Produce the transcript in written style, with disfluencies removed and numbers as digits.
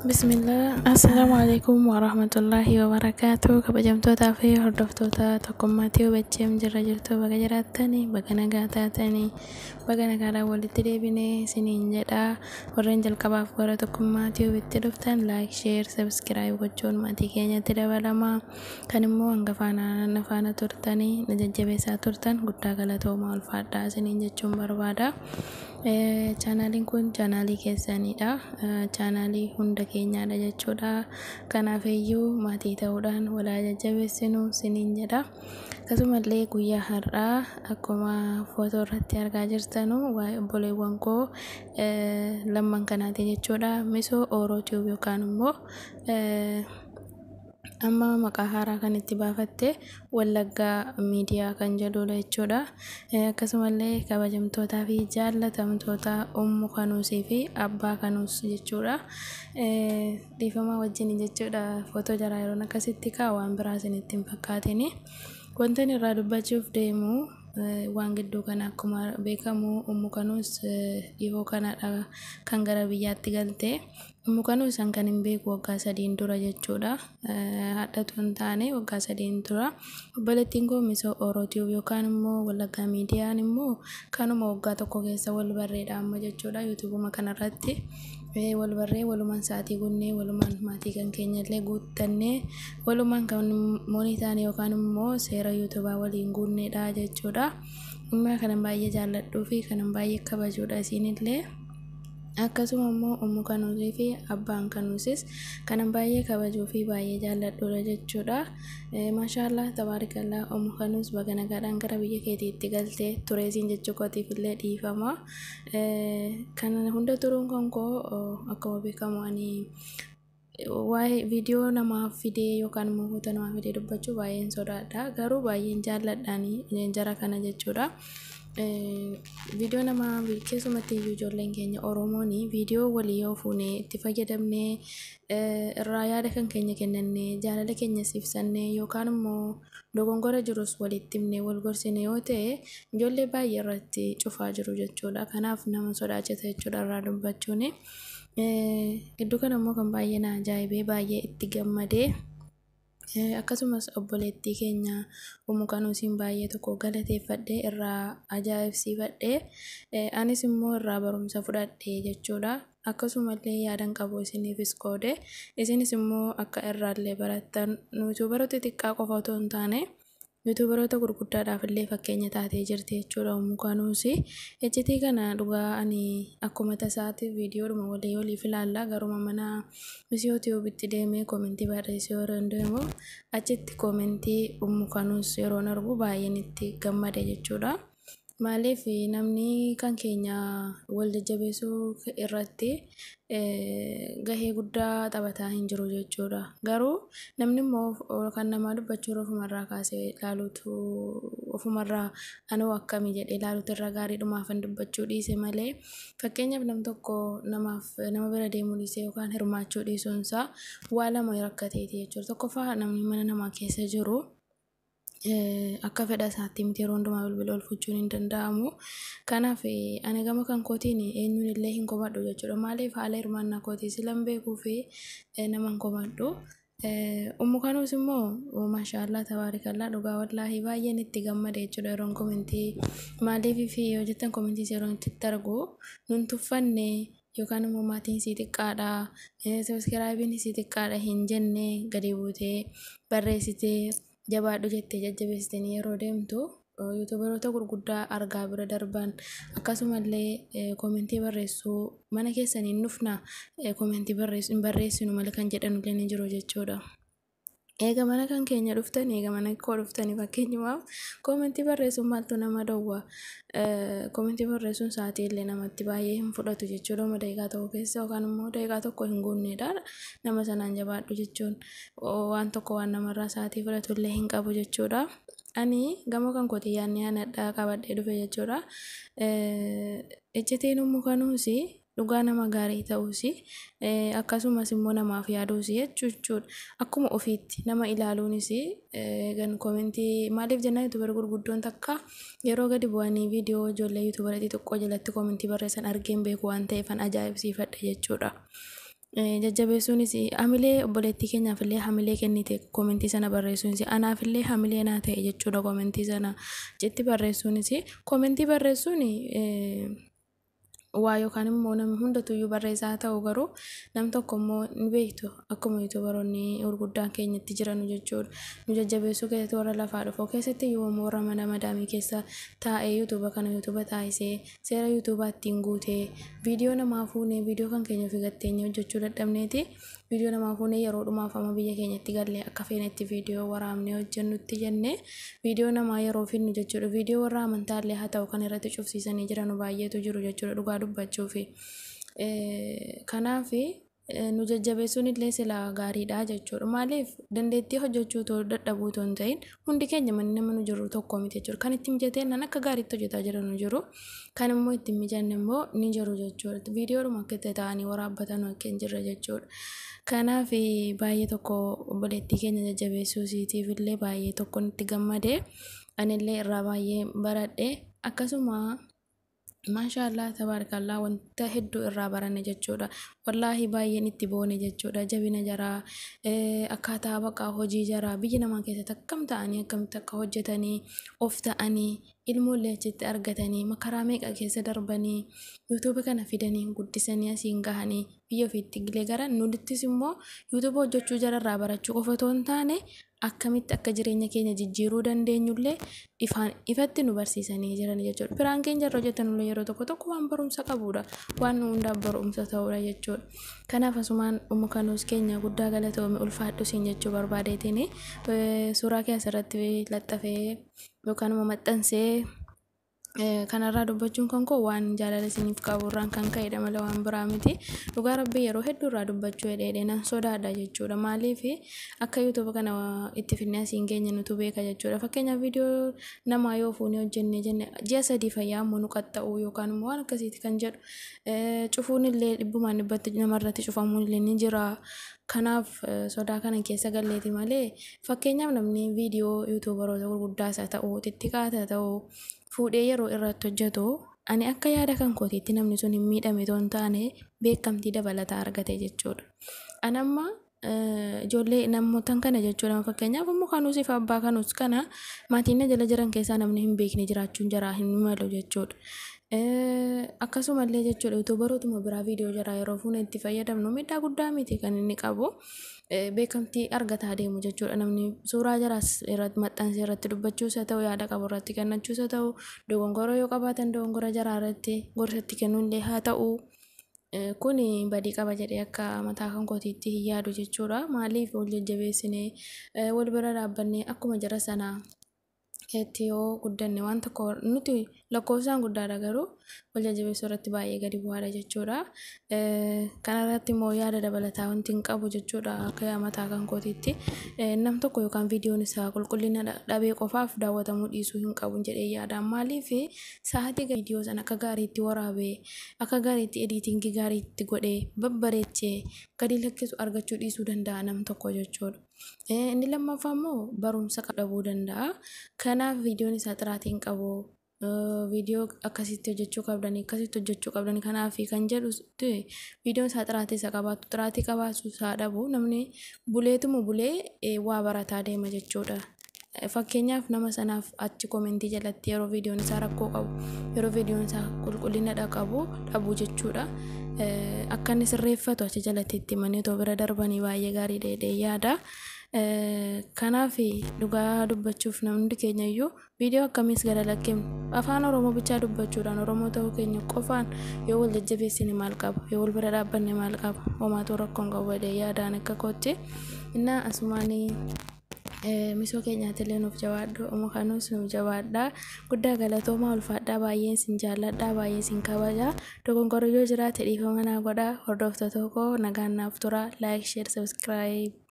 Bismillah, Assalaamu alaikum warahmatullahi wabarakaatu. Kabajamtootaa fi hordoftoota Tokkummaatti hubacheem jirra jirtu, baga jiraattanii, baga nagaa taatanii, baga nagaadhaan walitti deebinee isiniin jedha. Warreen jalqabaaf gara Tokkummaatti hubitti dhuftan, like, share, subscribe gochuun maatii keenyatti dabalamaa. Kan immoo hanga faana faana turtanii na jajjabeessaa turtan, guddaa galatoomaa, ulfaadhaa isiniin jechuun barbaada. Chaanaaliin kun chaanaalii keessanidha. Chaanaalii hunda keenyaadha jechuudha. Kanaaf iyyuu maatii ta'uudhaan walaa jajjabeessinu isiniin jedha. Akkasumallee guyyaa har'aa akkuma footoo irratti argaa jirtanu waa'ee obboleewwan koo lamman kanaati jechuudha. Misoo Ooroo Tube yookaan immoo amma maqaa haaraa kan itti baafatte Wallaggaa Miidiyaa kan jedhudha jechuudha. Akkasumallee kabajamtootaa fi jaallatamtoota Ummu Kanuusii fi Abbaa Kanuus jechuudha. Dhiifama wajjin jechuudha, footoo jaraa yeroon akkasitti kaa'u waan biraa isinitti hin fakkaatini. Wanti inni irraa dubbachuuf deemu waan gidduu kana akkuma beekamu Ummu Kanuus dhihoo kanadha kan gara biyyaatti galte. Ummu Kanuus an kan hin beeku waggaa 3n dura jechuudha. Hadhatu hin taane, waggaa 3n dura. Obboleettiin koo Misoo Ooroo Tube yookaan immoo Wallaggaa Miidiyaan immoo kanuma waggaa tokko keessa wal barreedha amma jechuudha. Yuutuubuma kanarratti wal barree, walumaan sa'aatii guunnee, walumaan maatii kan keenyallee guuttannee, walumaan kan monii taane yookaan immoo seera yuutuubaa waliin guunneedha jechuudha. Amma kanan baay'ee jaalladhuu fi kanan baay'ee kabajuudha isiinillee. Akkasuma immoo Ummu Kanuusii fi Abbaan Kanuusis kanan baay'ee kabajuu fi baay'ee jaalladhuudha jechuudha. Maashaallah, tabaarikallah, Ummu Kanuus baga nagaadhaan gara biyya keetiitti galtee tureesiin jechuu kootiif illee dhiifama. Kan hunda turuun kan koo akkuma beekamu ani waa'ee viidiyoo namaa fidee yookaan immoo footoo namaa fidee dubbachuu baay'een sodaadha. Garuu baay'een jaalladhaani jara kana jechuudha. Viidiyoo namaa, keessumatti iyyuu ijoolleen keenya Oromoon viidiyoo walii yoo fuunee itti fayyadamnee, irraa yaada kan keenya kennannee, jaalala keenyas ibsannee, yookaan immoo dogongora jirus walitti himnee wal gorsine yoo ta'e, ijoollee baay'ee irratti cufaa jiru jechuudha. Kanaaf nama sodaachisa jechuudha irraa dubbachuun. Gidduu kana immoo kan baay'ee na ajaa'ibee, baay'ee itti gammadee, akkasumas obboleettii keenya Ummu Kanuusiin baay'ee tokko galateeffadhee, irraa ajaa'ibsiifadhee, anis immoo irraa barumsa fudhadhe jechuudha. Akkasumallee yaadan qabu isiniifis qoode, isinis immoo akka irraallee barattan, yuutuubaroota xixiqqaa qofa otoo hin taane yuutuubaroota gurguddaadhaaf illee fakkeenya taatee jirti jechuudha Ummu Kanuusi. Iccitii kana dhugaa ani akkuma tasaatti viidiyoodhuma walii waliif ilaalla, garuma mana Misiyoo Tiyuubitti deemee koomentii barreessee yeroo deemu, achitti koomentii Ummu Kanuus yeroon argu baay'een itti gammade jechuudha. Maaliif, namni kan keenya wal jajjabeessuu irratti gahee guddaa taphataa hin jiru jechuudha. Garuu namni immoo kan namaa dubbachuu irra ofumarraa kaasee ilaaluutu, ofumarraa anoo akkamii jedhee ilaaluutu irra gaariidhumaafan dubbachuu dhiise malee, fakkeenyaaf nam tokko namaaf nama bira deemuu dhiisee yookaan hirmaachuu dhiisuunsaa waa lama rakkateeti jechuudha. Tokkoffaa, namni mana namaa keessa jiru akka fedha isaatti miti, yeroo hundumaa bilbila ol fuchuun hin danda'amu. Kanaaf ani gama kan kootiin eenyuun illee hin komadhu jechuudha. Maaliif, haala hirmaannaa kootii silan beekuu fi nama hin komadhu. Ummu Kanuus immoo maashaallah, tabaarikallah, dhugaa wallaahi baay'een itti gammade jechuudha yeroon komentii, maaliif fi yoo jettan, komentii yeroon itti argu nun tuffanne yookaan immoo maatiin sii xiqqaadha, sabiskiraayibiin sii xiqqaadha hin jenne, gadi buutee barreessitee jabaadhu jettee jajjabeessitanii yeroo deemtu, yuutuubaroota gurguddaa argaa bira darban, akkasumallee koomentii barreessuu mana keessanii hin dhufna, koomentii hin barreessinu malee kan jedhanullee ni jiru jechuudha. Eega mana kan keenya dhuftanii, eega mana koo dhuftanii, fakkeenyumaaf koomentii barreessuun maaltu nama dhowwa? Koomentii barreessuun sa'aatii illee namatti baay'ee hin fudhatu jechuudha. Uma daqiiqaa tokko keessa yookaan immoo daqiiqaa tokko hin guunnedha. Nama sanaan jabaadhu jechuun waan tokko waan namarraa sa'aatii fudhatu illee hin qabu jechuudha. Ani gama kan kooti yaadni anadhaa qabadhee dhufe jechuudha. Iccitiin Ummu Kanuusi dhugaa nama gaarii ta'uusi, akkasumas immoo namaaf yaaduusi jechuudha. Akkuma ofiitti nama ilaaluunis gan koomentii, maaliif jennaan, yuutuubara gurguddoon takka yeroo gadi bu'anii viidiyoo ijoollee yuutuubara xixiqqoo jalatti koomentii barreessan argeen beeku waan ta'eefan ajaa'ibsiifadhe jechuudha. Jajjabeessuunis hamilee obboleettii keenyaaf illee hamilee kennite. Koomentii sana barreessuunis anaaf illee hamilee naa ta'e jechuudha. Koomentii sana jetti barreessuunis, koomentii barreessuun waa yookaan immoo namni hundatuyyuu barreessaa haa ta'u, garuu nam tokko immoo ni beektu, akkuma yuutuubaroonni gurguddaan keenyatti jiranu jechuudha. Nu jajjabeessuu keessatti warra lafaa dhufu keessatti iyyuu immoo warra mana madaamii keessa taa'ee yuutuuba kana yuutuuba taasisee, seera yuutuubaa ittiin guutee, viidiyoo namaa fuunee, viidiyoo kan keenya ofii gatteenyee hojjechuu dadhabneeti viidiyoo namaa fuunee, yeroo dhumaaf amma biyya keenyatti gallee akka feenetti viidiyoo waraabnee hojjennutti jennee viidiyoo namaa yeroo finnu jechuudha. Viidiyoo warra amantaallee haa ta'u kan irratti cufsiisanii jiran baay'eetu jiru jechuudha, dhugaa dubbachuufi. Kanaaf nu jajjabeessuun illee silaa gaariidha jechuudha. Maaliif, dandeettii hojjechuu otoo dadhabuu otoo hin ta'in, hundi keenya manni nama nu jiru tokko miti jechuudha. Kan itti mijatee nan akka gaariitti hojjetaa jiran nu jiru. Kan immoo itti hin mijanne immoo ni jiru jechuudha. Viidiyoodhuma akka itti ta'anii waraabbatan akka hin jirre jechuudha. Kanaaf baay'ee tokko obboleettii keenya jajjabeessuu isiitiif illee baay'ee tokko itti gammade. Anillee irraa baay'ee baradhe. Akkasuma maashaallah, tabaarakallah, wanta hedduu irraa baranne jechuudha. Wallaahi baay'een itti boone jechuudha. Jabina jaraa, akkaataa baqaa hojii jaraa, biyya namaa keessatti akkam ta'anii, akkamitti akka hojjetanii, of ta'anii, ilmoollee achitti argatanii, makaraa meeqa keessa darbanii yuutuuba kana fidanii guddisanii asiin gahanii, biyya ofiitti gilee gara nuttis immoo yuutuuba hojjechuu jararraa barachuu qofa otoo hin taane, akkamitti akka jireenya keenya jijjiiruu dandeenyullee ifaan ifatti nu barsiisanii jiran jechuudha. Piraankiin jarra hojjetanullee yeroo tokko tokko waan barumsa qabudha. Waan nu hundaaf barumsa ta'udha jechuudha. Kanaaf asumaan Ummu Kanuus keenya guddaa galatoome, ulfaadhu siin jechuu barbaadeetiin suuraa kee asirratti laxxafee yookaan immoo maxxansee kanarraa dubbachuun kan koo waan jaalala isiniif qaburraan kan ka'edha malee waan biraa miti. Dhugaa rabbii yeroo hedduu irraa dubbachuu hedheedhe nan sodaadha jechuudha. Maaliif, akka yuutuuba kana itti finnee asiin geenye nutu beeka jechuudha. Fakkeenyaaf, viidiyoo namaa yoo fuunee hojjennee jenne, ji'a 3 fayyaa immoo nu qaxxa'u yookaan immoo waan akkasiiti kan jedhu, cufuun illee dhibbumaan dhibbatti namarratti cufamuun illee ni jira. Kanaaf sodaa kana keessa galleeti malee, fakkeenyaaf namni viidiyoo yuutuubaroota gurguddaas haa ta'u, xixiqqaas haa ta'u, fuudhee yeroo irratti hojjetu, ani akka yaada kan kootiitti namni sun hin miidhame otoo hin taane beekamtii dabalataa argate jechuudha. Ani amma ijoollee namootan kana jechuudha, fakkeenyaaf immoo Kanuusiif abbaa Kanuus kana maatiin na jala jiran keessaa namni hin beekne jiraachuun jaraa hin malu jechuudha. Akkasumallee jechuudha, yuutuubarootuma biraa viidiyoo jaraa yeroo fuunee itti fayyadamnu miidhaa guddaa miti kan inni qabu. Beekamtii argataa deemu jechuudha. Namni suuraa jaraas irratti maxxansee irratti dubbachuus haa ta'u, yaada qabu irratti kennachuus haa ta'u, dogongora yoo qabaatan dogongora jaraa irratti gorsatti kennuullee haa ta'u. Kun badii qaba jedhee akka mataa kan kootiitti hin yaadu jechuudha. Maaliif, wal jajjabeessinee wal bira dhaabbannee akkuma jara sanaa itti yoo guddanne, waan tokko nuti lakkoofsaan guddaadha, garuu wal jajjabeessuu irratti baay'ee gadi bu'aadha jechuudha. Kanarratti immoo yaada dabalataa wanti hin qabu jechuudha, akka mataa kan kootiitti. Nam tokko yookaan viidiyoon isaa qulqullina dhabee qofaaf daawwatamuu dhiisuu hin qabu jedhee yaada. Maaliif, sa'aatii viidiyoo sana akka gaariitti waraabee, akka gaariitti editingii gaariitti godhee babbareechee gadi lakkisu argachuu dhiisuu danda'a nam tokko jechuudha. Inni lammaffaa immoo barumsa dhabuu danda'a. Kanaaf viidiyoon isaa xiraatii hin qabu. Viidiyoo akkasitti hojjechuu qabdanii, akkasitti hojjechuu qabdanii, kanaaf kan jedhu, viidiyoon isaa xiraatii isa qabaatu, xiraatii qabaatu isaa dhabu, namni buleetuma bulee waa barataa deema jechuudha. Fakkeenyaaf, nama sanaaf achi koomentii jalatti yeroo viidiyoon isaa rakkoo qabu, yeroo viidiyoon isaa qulqullina qabu dhabu jechuudha. Akka inni sirreeffatu achi jalatti itti himanii otoo bira darbanii baay'ee gaarii jedhee yaada. Kanaaf dhugaa dubbachuuf namni keenya iyyuu viidiyoo akkamiis gara lakkifnu, afaan Oromoo bichaa dubbachuudhaan, Oromoo ta'uu keenya qofaan yoo wal jajjabeessine maal qaba? Yoo wal bira dhaabbanne maal qaba? Homaatu rakkoo hin qabu jedhee yaadaan akka kootti. Innaa asumaanii misoo keenyaatiillee nuuf jabaadhu, Ummu Kanuus nuuf jabaadha. Guddaa galatoomaa, ulfaadhaa, baay'een isin jaalladha, baay'ee isin kabaja. Dogongora yoo jiraate dhiifama naa godhaa. Hordoftoota koo, nagaan naaf tura. Like, share, subscribe.